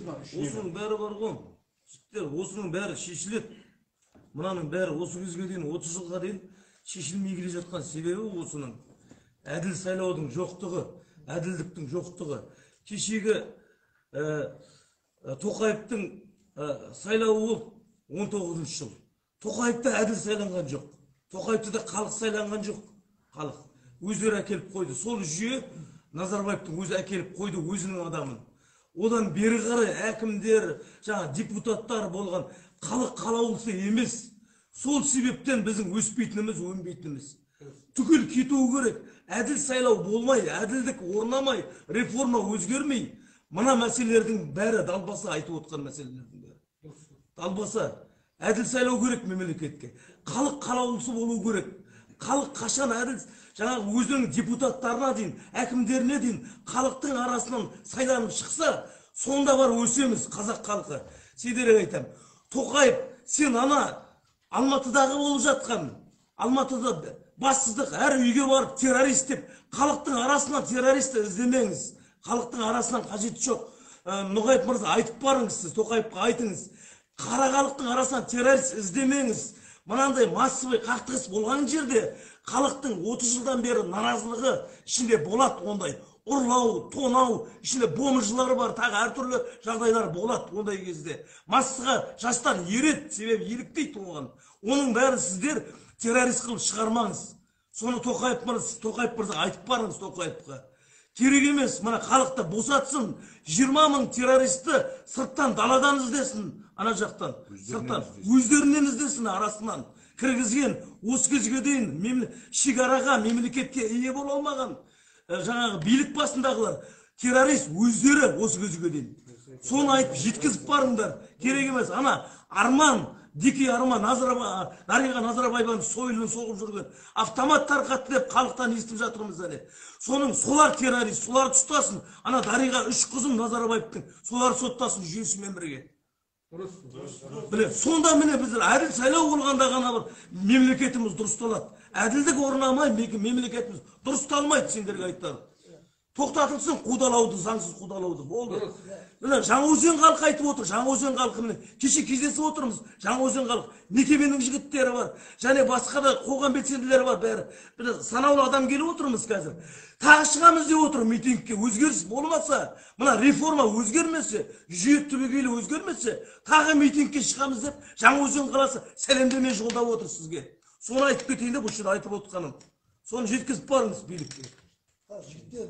Осының бәрі бар ғой, жігіттер, осының бәрі шешіледі. Мынаның бәрі осы кезге дейін, 30 жылға дейін шешілмей келе жатқан себебі осының әділ сайлаудың жоқтығы, әділдіктің жоқтығы. Кешегі Тоқаевтың сайлауы болды 19 жыл. Тоқаев та әділ сайланған жоқ. Тоқаевты да халық сайланған жоқ. Халық өздері әкеліп қойды. Сол жүйе Назарбаевтың өзі әкеліп қойды өзінің адамын. Одан бері қарай әкімдер, жаңа депутаттар болған халық қалаулысы емес. Сол себептен біздің өспейтініміз, өнбейтініміз. Түгел кетуі керек. Әділ сайлау болмай, әділдік орнамай, реформа өзгермей, мына мәселелердің бәрі далбаса айтып отқан мәселелердің бәрі. Далбаса. Әділ сайлау керек мемлекетке. Халық қалаулысы болу керек. Халық қашан әділ, жаңағы өзінің депутаттарына дейін, әкімдеріне дейін халықтың арасынан сайланып шықса, сонда бар өсеміз қазақ халқы. Сендерге айтамын. Тоқаев, сен ана Алматыдағы болып жатқан, Алматыда бассыздық, әр үйге барып террорист деп, халықтың арасынан террористті іздемеңіз. Халықтың арасынан қажеті жоқ. Ноғаев мырза, айтып барыңыз сіз, Тоқаевқа айтыңыз. Қара халықтың арасынан террорист іздемеңіз. Мынандай массовый қақтығыс болған жерде халықтың 30 жылдан бері наразылығы ішінде болады ондай. Ұрлау, тонау, ішінде бомжылар бар, тағы әртүрлі жағдайлар болады ондай кезде. Массаға жастар ереді, себебі еліктейді оған. Оның бәрін сіздер террорист қылып шығармаңыз. Соны Тоқаев мырза, Тоқаев мырза айтып барыңыз Тоқаевқа. Керек емес, мына халықты босатсын, 20 мың террористті сырттан, даладан іздесін, ана жақтан, сырттан, өздерінен іздесін, арасынан кіргізген, осы кезге дейін шекараға, мемлекетке ие бола алмаған, жаңағы билік басындағылар, террорист өздері осы кезге дейін. Соны айтып жеткізіп барыңдар, керек емес, ана Арман, дикий Арман, Дариға Назарбаеваның сойылын соғып жүрген, автомат тарқатты деп халықтан естіп жатырмыз әне. Соның солар террорист, солар ұстасын, ана Дариға үш қызын Назарбаевтың, солар соттасын жүйесімен бірге. Міне, сонда міне біздер әділ сайлау болғанда ғана бір мемлекетіміз дұрысталады. Әділдік орнамай мемлекетіміз дұрысталмайды, сендерге айтарым. Тоқтатылсын қудалауды, заңсыз қудалауды, болды. Міне, Жаңаөзен халқы айтып отыр, Жаңаөзен халқы міне кеше кездесіп отырмыз, Жаңаөзен халқы, мекеменің жігіттері бар, және басқа да қоғам белсенділері бар, бәрі. Міне, санаулы адам келіп отырмыз қазір. Тағы шығамыз деп отыр митингке, өзгеріс болмаса, мына реформа өзгермесе, жүйе түбегейлі өзгермесе, тағы митингке шығамыз деп Жаңаөзен қаласы сәлемдеме жолдап отыр сізге. Соны айтып кетейін деп осы жерде айтып отқаным. Соны жеткізіп барыңыз билікке. Жігіттер.